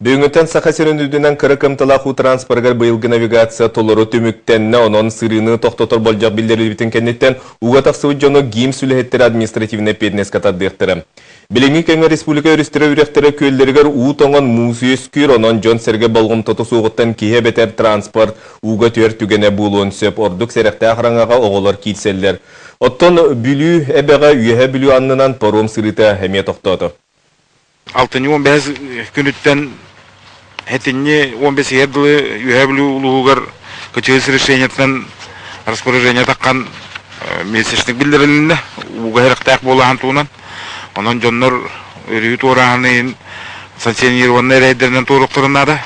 Бүгүҥҥүттэн Саха сирин үрдүнэн кыра кыамталаах уу транспорыгар быйылгы навигация толору түмүктэннэ. Онон сырыыны тохтотор болдьох биллэриллибитин кэнниттэн ууга тахсыбыт дьону ГИМС үлэһиттэрэ административнай эппиэтинэскэ тардыахтара. Билиҥҥи кэмҥэ республика өрүстэрэ үрэхтэрэ күөллэригэр уу тоҥон муус үөскүүр, онон дьон-сэргэ болҕомтото суоҕуттан киһи эбэтэр транспорт ууга түһэр түгэнэ буолуон сөп. Ордук сэрэхтээх араҥаҕа оҕолор киирсэллэр. Оттон Бүлүү эбэҕэ Үөһээ Бүлүү аннынан паром сырыыта эмиэ тохтоото. Алтынньы 15 күнүттэн сэтинньи 15-игэр дылы Үөһээ Бүлүү улууһугар КЧС решениетынан распоряжение таххан месячник биллэрилиннэ ууга сэрэхтээх буолааһын туһунан. Онон дьоннор өрүһү туорааһын иһин санкционированнай эрэйдэринэн туоруохтарын наада.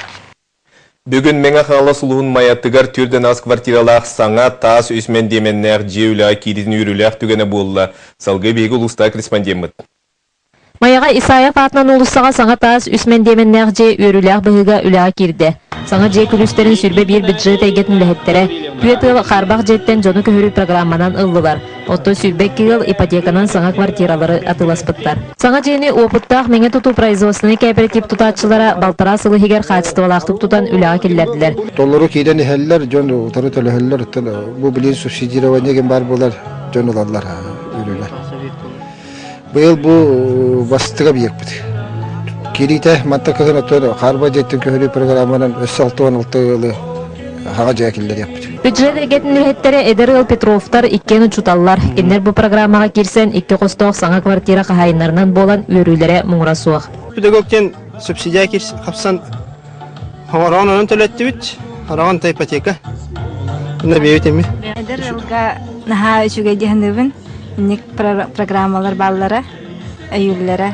Бүгүн Мэҥэ Хаҥалас улууһун Майатыгар түөрт аас квартиралаах саҥа таас үс мэндиэмэннээх дьиэ үлэҕэ кииритин үөрүүлээх түгэнэ буолла. Салгыы биһиги улуустаах корреспондеммыт. Майаҕа Исаев аатынан уулуссаҕа саҥа таас үс мэндиэмэннээх дьиэ үөрүүлээх быһыыга үлэҕэ киирдэ. Саҥа дьиэ күлүүстэрин 21 бюджет эйгэтин үлэһиттэрэ, түөрт ыал хаарбах дьиэттэн дьону көһөрүү программанан ыллылар. Оттон 22 ыал ипотеканан саҥа квартиралары атыыласпыттар. Саҥа дьиэни уопуттаах Мэҥэ тутуу производственнай кооператив тутааччылара балтараа сыл иһигэр хаачыстыбалаахтык тутан үлэҕэ киллэрдилэр. Толору киирэн иһэллэр, дьон утары төлөһөллөр. Бу билигин субсидирование диэн баар буолар, дьон ылаллар үөрүүлэр. Быйыл бу бастакы объекпыт. Киириитэ манта кыһын оттон хаарба дьиэттэн көһөрүү программанан өссө 66 ыалы хаҕа дьиэ киллэриэхпит. Бюджет эйгэтин үлэһиттэрэ эдэр ыал Петровтар иккиэн учууталлар. Кинилэр бу программаҕа киирсэн икки хостоох саҥа квартира хаһаайыннарынан буолан үөрүүлэрэ муҥура суох. Педагог диэн субсидия хапсан Хороон онон төлөттүбүт. Хороон та ипотека. Инна бэйэбит эми. Эдэр ыалга наһаа үчүгэй дьаһаныбын. Инник программалар бааллара, өйүүллэрэ.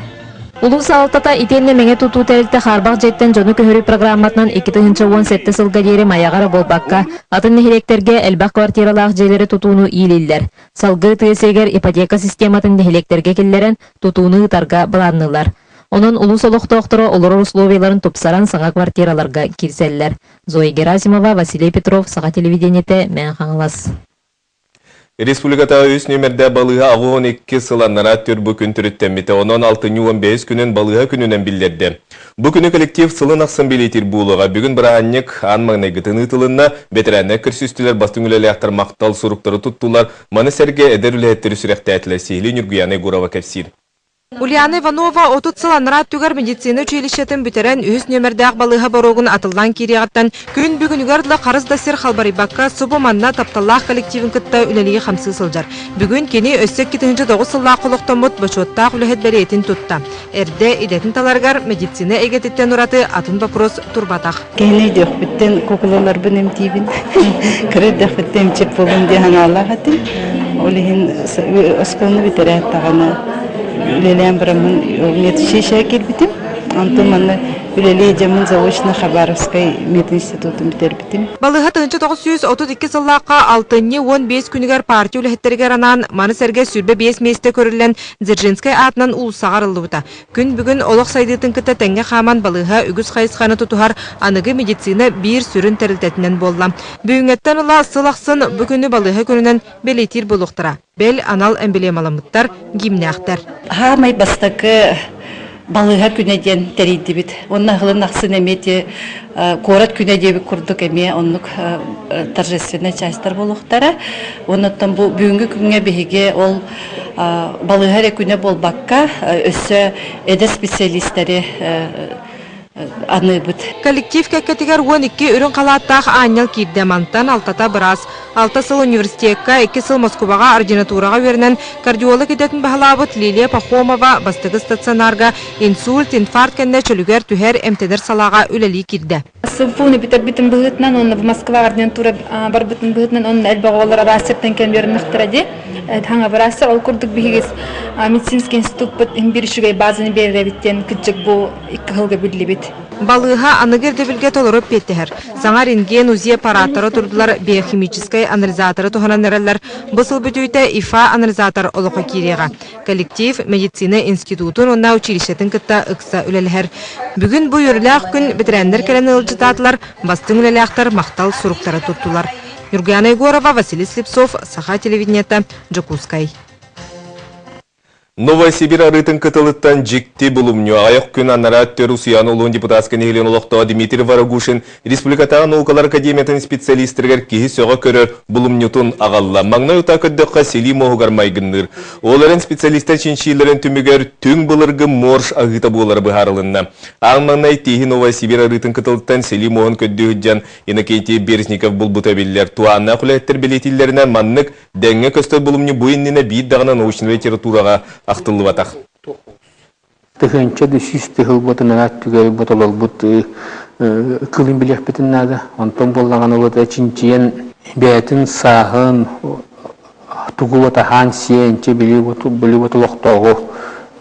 Улуус салалтата итиэннэ Мэҥэ тутуу тэрилтэ хаарбах дьиэттэн дьону көһөрүү программатынан 2017 сылга диэри Майаҕа эрэ буолбакка, атын нэһилиэктэргэ элбэх квартиралаах дьиэлэри тутууну иилииллэр. Салгыы тыа сиригэр ипотека систематын нэһилиэктэргэ киллэрэн, тутууну ыытарга былаанныыллар. Онон улуус олохтоохторо олорор условиеларын тупсаран саҥа квартираларга киирсэллэр. Зоя Герасимова, Василий Петров, Саха телевидениетэ, Мэҥэ Хаҥалас. Республикатааҕы үс нүөмэрдээх балыыһа 82 сыл анараа өттүгэр бу күн төрүттэммитэ. Онон алтынньы 15 күнүн балыыһа күнүнэн биллэрдэ. Бу күнү коллектив сылын ахсын бэлиэтиир буолуоҕа. Бүгүн бырааһынньык аан маҥнайгытын ыытылынна. Бэтэрээннэр көрсүстүлэр, бастыҥ үлэлээхтэр махтал суруктары туттулар. Маны сэргэ эдэр үлэһиттэри сүрэхтээтилэр. Сиһилии Ньургуйаана Егорова кэпсиир. Ульяна Иванова 30 сыл анараа өттүгэр медицина училищетын бүтэрэн үһүс нүөмэрдээх балыыһа боруогун атыллаан киириэҕиттэн күн бүгүнүгэр дылы харыс да сир халбарыйбакка субу манна тапталлаах коллективын кытта үлэлии-хамсыы сылдьар. Бүгүн кини өссө 2009 сыллаах олохтоммут бочуоттаах үлэһит бэлиэтин тутта. Эрдэ идэтин таларыгар медицина эйгэтиттэн ураты атын боппуруос турбатах. Киһини өйдүөхпүттэн куукулаларбын эмтиибин. Кыра эрдэхпиттэн эмчит буолуом диэн санаалаах этим. Ол иһин оскуоланы бүтэрээт даҕаны үлэлээн бараммын медучилище киирбитим. Онтон манна үлэлии дьоммун заочно Хабаровскай мединститутун бүтэрбитим. Балыыһа 1932 сыллаахха алтынньы 15 күнүгэр партия үлэһиттэригэр анаан маны сэргэ 25 миэстэ көрүллэн Дзержинскэй аатынан уулуссаҕа арыллыбыта. Күн бүгүн олох сайдыытын кытта тэҥҥэ хааман балыыһа үгүс хайысханы тутуһар аныгы медицина биир сүрүн тэрилтэтинэн буолла. Бүгүҥҥэттэн ыла сыл ахсын бу күнү балыыһа күнүнэн бэлиэтиир буолуохтара. Бэл, анал эмблемаламмыттар, гимнээхтэр. Хаамай бастакы балыыһа күнэ диэн тэрийдибит. Уонна ыһылын ахсын эмиэ ти куорат күнэ диэбит курдук эмиэ оннук торжественнай частьтар буолуохтара. Оннуттан бу бүгүҥҥү күҥҥэ биһиги ол балыыһа эрэ күнэ буолбакка, өссө эдэр специалистары аныыбыт. Коллектив кэккэтигэр 12 үрүҥ халааттаах аанньал киирдэ. Мантан алтата быраас. Алта сыл университекка, икки сыл Москубаҕа ординатураҕа үөрэнэн кардиолог идэтин баһылаабыт Лилия Пахомова бастакы стационарга инсульт, инфаркт кэннэ чөлүгэр түһэр, эмтэнэр салааҕа үлэлии киирдэ. СМФУ-ну бүтэрбитим быһыытынан уонна Москваҕа ординатура барбытым быһыытынан онно элбэх оҕолор араас сиртэн кэлэн үөрэннэхтэрэ дии. Хаҥа быраастар ол курдук биһиги медицинский институппут биир үчүгэй базаны биэрэр эбит диэн кырдьык бу икки сылга биллибит. Балыыһа аныгы ирдэбилгэ толору эппиэттэһэр. Саҥа рентген, УЗИ аппараттара турдулар, биохимическай анализаторы туһанан эрэллэр. Бу сыл бүтүүтэ ИФА анализатор олоххо киириэҕэ. Коллектив медицина институтун уонна училищетын кытта ыкса үлэлэһэр. Бүгүн бу үөрүүлээх күн бэтэрээннэр кэлэн ыалдьытаатылар, бастыҥ үлэлээхтэр махтал суруктары туттулар. Ньургуяна Егорова, Василий Слепцов, Саха телевидениета, Дьокуускай. Новая Сибирь арыытын кытылыттан дьикти булумньу аҕыйах күн анараа өттүгэр Усуйаана улууһун депутатскай нэһилиэгин олохтооҕо Дмитрий Ворогушин Республикатааҕы наукалар академиятын специалистарыгар киһи сөҕө көрөр булумньутун аҕалла. Маҥнай утаа көрдөххө силии муоһугар майгынныыр. Ол эрэн специалистар чинчийиилэрин түмүгэр түҥ былыргы морж аһыыта буолара быһаарылынна. Аан маҥнай тииһи Новая Сибирь арыытын кытылыттан силии муоһун көрдүү сылдьан Иннокентий Березников булбута биллэр. Туһааннаах үлэһиттэр бэлиэтииллэринэн маннык Дэҥҥэ көстөр булумньу бу иннинэ биир даҕаны научнай литератураҕа ахтыллыбатах. Тыһыынча да сүүс тыһылбытын анаат түгэр ботолорбут кылын билиэхпитин наада. Онтон буоллаҕына вот чинчийэн бэйэтин сааһын тугу вот аһаан сиэн че били вот били вот олохтооҕу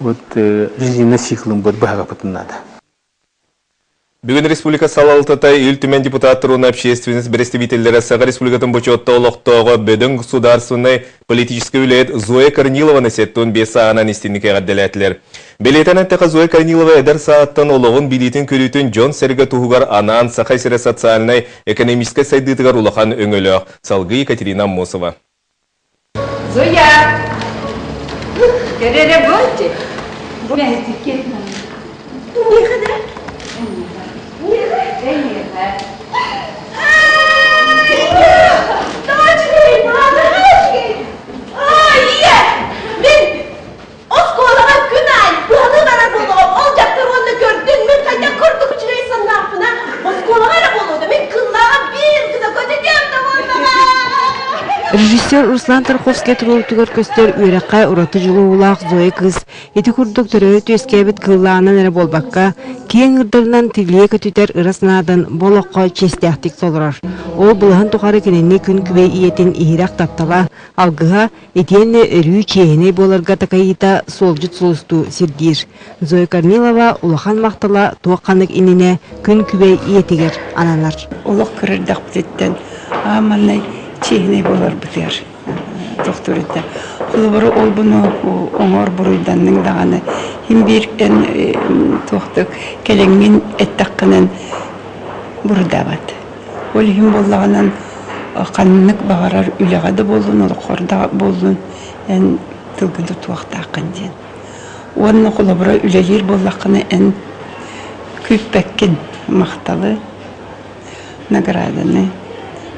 вот жизненный циклын вот быһарапытын наада. Бүгүн республика салалтата Ил Түмэн депутаттар уонна общественность бэрэстэбиитэллэрэ Саха Республикатын бочуотта олохтооҕо бөдөҥ государственнай политическай үлэһит Зоя Корнилованы 75 сааһынан истинник эҕэрдэлээтилэр. Бэлиэтэн эттэхэ, Зоя Корнилова эдэр сааһыттан олоҕун билиитин-көрүүтүн дьон-сэргэ туһугар анаан Саха сирэ социальнай, экономическай сайдыытыгар улахан өҥөлөөх. Салгыы Екатерина Аммосова. Зоя! Кэрэрэ бу Оскуолаҕа күн аайы быһалыы барар буоллаҕым. Ол дьахтар уонна көрдүн, мин хайдах курдук үчүгэй саннаахпына, оскуолаҕа эрэ буолуо да, мин кыллааҕа биир гына көтүтүөм да буоллаҕа. Режиссер Руслан Тарковскай туруорутугар көстөр үөрэххэ ураты дьулуһуулаах Зоя кыыс ити курдук төрөөбүт үөскээбит кыыллааҕынан эрэ буолбакка, киэҥ ыырдарынан тилийэ көтүтэр ыра санаатын бу олоххо чиэстээхтик толорор. Ол былаһын тухары кинини күн күбэй ийэтин иһирэх таптала, алгыһа Итиэннэ өрүү чиэһинэй буоларга такайыыта суолдьут сулустуу сирдиир. Зоя Корнилова улахан махтала туох-ханнык иннинэ күн күбэй ийэтигэр ананар. Олох кырырдахпытыттан ааманнай чиэһинэй буоларбытыгар тохтуур этэ. Холобура, ол буну оҥор буруйданныҥ даҕаны иһин биир эн туохтук кэлэҥҥин эттэххинэн буруйдаабат. Ол иһин буоллаҕынан ханнык баҕарар үлэҕэ да буоллун, олоххор да буоллун эн тылгын тутуохтааххын диэн. Уонна холобура үлэлиир буоллаххына эн күүппэккин махталы, награданы,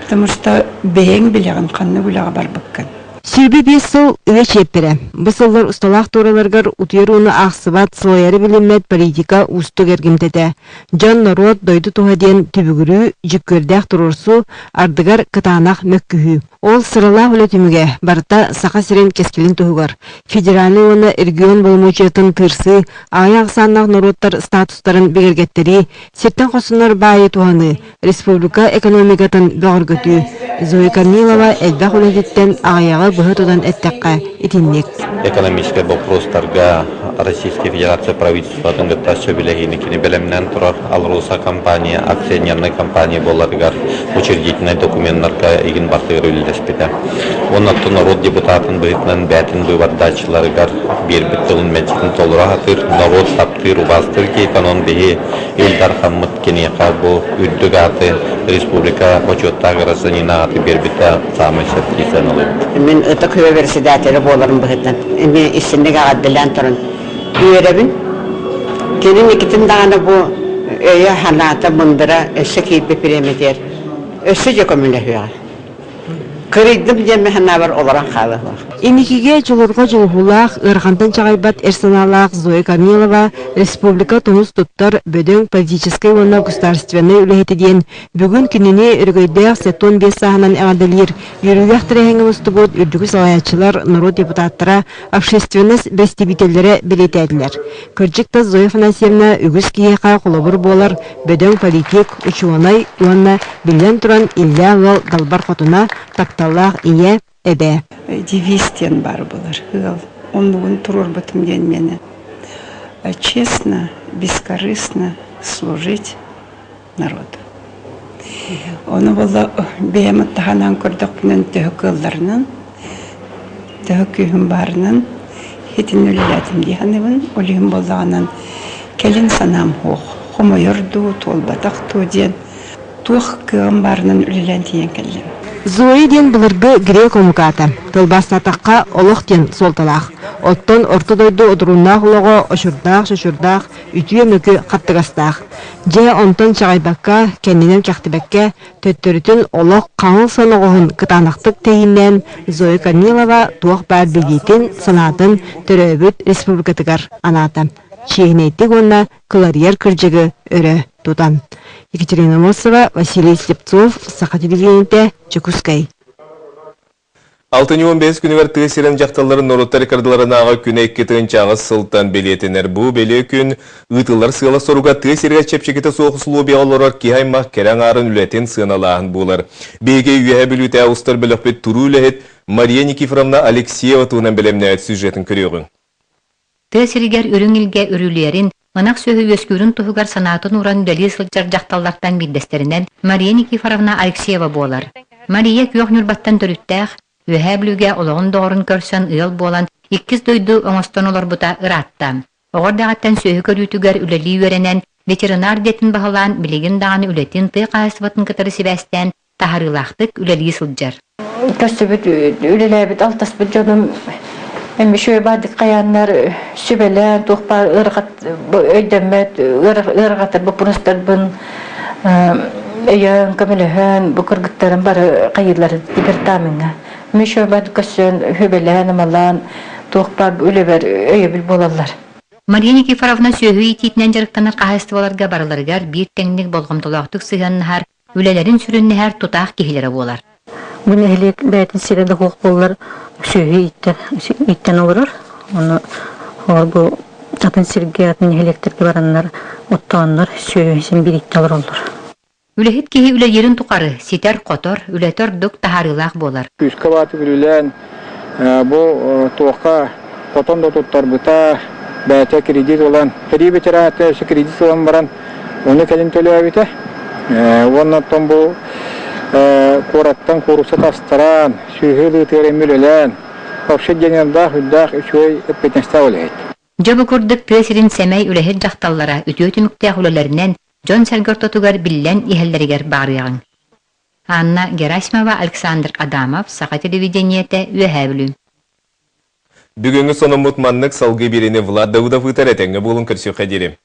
потому что бэйэҥ билэҕин ханнык үлэҕэ барбыккын. 25 сыл үлэ чиэппэрэ. Бу сыллар усталаах туораларыгар утуйар ууну аахсыбат, сылайары билиммэт политика уустук эргимтэтэ. Дьон, норуот, дойду туһа диэн түбүгүрүү, дьүккүөрдээх туруорсуу, ардыгар кытаанах мөккүһүү. Ол сыралаах үлэ түмүгэ барыта Саха сирин кэскилин туһугар. Федеральнай уонна регион боломуочуйатын тыырсыы, аҕыйах ахсааннаах норуоттар статустарын бигэргэттэрии, сиртэн хостонор баайы туһаныы, республика экономикатын бөҕөргөтүү. Зоя Корнилова элбэх үлэтиттэн аҕыйаҕы быһа тутан эттэххэ итинник. Экономическай боппуруостарга Российскай Федерация правительствотын кытта сөбүлэһиини кини бэлэмнээн турар АЛРОСА компания акционернай компания буоларыгар учредительнай докуменнарга игин бартыгар үлэлэспитэ. Уонна оттон норуот депутатын быһыытынан бээтин быыбардааччыларыгар биэрбит тылын мэлдьитин толоро сатыыр, норуот таптыыр, убаастыыр киһитэ, онон биһи Ил Дархаммыт киниэхэ бу үрдүк ааты республика бочуоттаах гражданина ааты биэрбитэ саамай сөп дии саныыбын. Мин ытык үө председателэ буоларым быһыытынан эмиэ истинник эҕэрдэлээн туран үөрэбин. Кини Никитин даҕаны бу өйө-санаата мындыра өссө киирбит бириэмэтигэр өссө дьэ көмөлөһүөҕэ. Кырыйдым диэн санаабар олорон хаалыһыах. Инникигэ дьулурҕа дьулуһуулаах, ыарахантан чаҕыйбат эр санаалаах Зоя Корнилова республика тумус туттар бөдөҥ политическай уонна государственнай үлэһитэ диэн бүгүн кинини өрөгөйдөөх 75 сааһынан эҕэрдэлиир үөрүүлээх тэрээһиҥҥэ мустубут үрдүкү салайааччылар, норуот депутаттара, общественность бэстибиитэллэрэ бэлиэтээтилэр. Кырдьык да Зоя Афанасьевна үгүс киһиэхэ холобур буолар бөдөҥ политик, учуонай уонна, биллэн туран, иллээх ыал далбар хотуна, тапталлаах ийэ, эбээ. Девиз диэн баар буолар ыал. Оннугун туруорбутум диэн миэнэ. Честно, бескорыстно служить народу. Ону буолла бэйэм таһынан көрдөхпүнэн төһө кыалларынан, төһө күүһүм баарынан хитин үлэлээтим дии саныыбын. Ол иһин буоллаҕынан кэлин санаам суох. Хомойор дуу, туолбатах дуу диэн туох кыаҕым баарынан үлэлээн тиийэн кэллим. Зоя диэн былыргы грек омук аата. Тылбаастаатахха олох диэн суолталаах. Оттон орто дойду одурууннаах олоҕо очурдаах-чочурдаах, үтүө-мөкү хаттыгастаах. Дьэ, онтон чаҕыйбакка, кэннинэн кэхтибэккэ, төттөрүтүн олох хаҥыл соноҕоһун кытаанахтык тэһииннээн Зоя Корнилова туох баар билиитин, санаатын төрөөбүт республикатыгар анаата. Чиэһинэйдик уонна кыларыйар кырдьыгы өрө тутан. Екатерина Мосова, Василий Слепцов, Саха телевидениетэ, Дьокуускай. Алтынньы 15 күнүгэр тыа сирин дьахталларын норуоттар ыккардыларынааҕы күнэ 2 008 сылтан бэлиэтэнэр. Бу бэлиэ күн ыытыллар сыала-соруга тыа сиригэр чэпчэкитэ суох усулуобуйаҕа олорор киһи аймах кэрэ аҥаарын үлэтин сыаналааһын буолар. Биһиги Үөһээ Бүлүүтээҕи устар бөлөхпүт туруу үлэһит Мария Никифоровна Алексеева туһунан бэлэмнээбит сюжетын көрүөҕүҥ. Тыа сиригэр үрүҥ илгэ үрүлүйэрин, ынах сүөһү үөскүүрүн туһугар санаатын ууран үлэлии сылдьар дьахталлартан биирдэстэринэн Мария Никифоровна Алексеева буолар. Мария Күөх Ньурбаттан төрүттээх, Үөһээ Бүлүүгэ олоҕун доҕорун көрсөн ыал буолан, иккис дойду оҥостон олорбута ыраатта. Оҕо эрдэҕиттэн сүөһү көрүүтүгэр үлэлии үөрэнэн, ветеринар идэтин баһылаан, билигин даҕаны үлэтин тыа хаһаайыстыбатын кытары сибээстээн таһаарыылаахтык үлэлии сылдьар. Көрсүбүт, үлэлээбит, алтаспыт дьонум эми үчүгэй баардык хайааннар сүбэлээн туох баар ыарахат өйдөммөт ыарахаттар боппуруостарбын өйөөн көмөлөһөн бу кыргыттарым бары хайыылар департамеҥҥа эми үчүгэй баардык көрсөн сүбэлээн амалаан туох баар үлэбэр өйөбүл буолаллар. Мария Никифоровна сүөһү иитиитинэн дьарыктанар хаһаайыстыбаларга барыларыгар биир тэҥник болҕомтолоохтук сыһыаннаһар үлэлэрин сүрүннэһэр тутаах киһилэрэ буолар. Бу нэһилиэк бэйэтин сирэ да суох буоллар сүөһү ииттэр, ииттэн олорор. Ону олор бу атын сиргэ, атын нэһилиэктэргэ бараннар оттооннор сүөһү син биир ииттэ олороллор. Үлэһит киһи үлэлиирин тухары ситэр-хотор, үлэтэ ордук таһаарыылаах буолар. Күүскэ баатык үлэлээн бу туохха хотон да туттарбыта, бэйэтэ кредит ылан, сэрии ветерана өссө кредит ылан баран Ону кэлин төлөөбүтэ. Уонна оттон бу куораттан куурусса тастаран, сүөһү ылыытыгар эмиэ үлэлээн, вообще дьаныардаах, үрдээх үчүгэй эппиэтинэстээх үлэһит. Дьэ бу курдук тыа сирин сэмэй үлэһит дьахталлара үтүө түмүктээх үлэлэринэн дьон-сэргэ ортотугар биллэн иһэллэригэр баҕарыаҕыҥ. Анна Герасимова, Александр Адамов, Саха телевидениетэ, Үөһээ Бүлүү. Бүгүҥҥү сонуммут маннык салгыы биэриини Влад Давыдов ыытар этэҥҥэ буолун көрсүөххэ диэри.